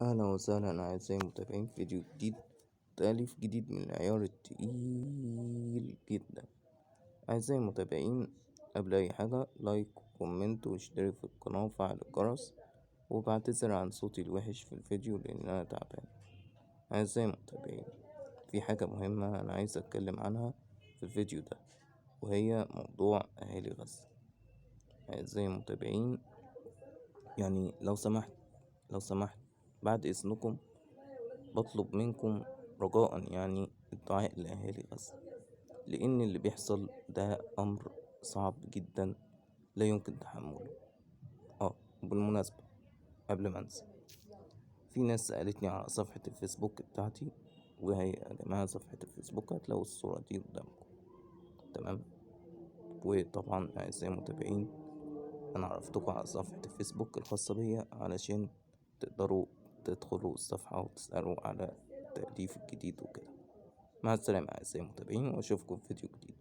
أهلا وسهلا أعزائي المتابعين في فيديو جديد، تأليف جديد من العيار التقيل جدا. أعزائي المتابعين، قبل أي حاجة like و comment واشترك في القناة وفعل الجرس، وبعتذر عن صوتي الوحش في الفيديو لأن أنا تعبان. أعزائي المتابعين، في حاجة مهمة أنا عايز أتكلم عنها في الفيديو ده، وهي موضوع أهالي غزة. أعزائي المتابعين، لو سمحت، لو سمحت بعد إذنكم بطلب منكم رجاء الدعاء لأهالي غزة، لأن اللي بيحصل ده أمر صعب جدا لا يمكن تحمله. بالمناسبة قبل ما أنسى، في ناس سألتني على صفحة الفيسبوك بتاعتي، وهي يا جماعة صفحة الفيسبوك هتلاقوا الصورة دي قدامكم، تمام؟ وطبعا أعزائي المتابعين أنا عرفتكم على صفحة الفيسبوك الخاصة بيا علشان تقدروا تدخلوا الصفحة وتسألوا على التأليف الجديد. مع السلامة أعزائي المتابعين، وأشوفكم في فيديو جديد.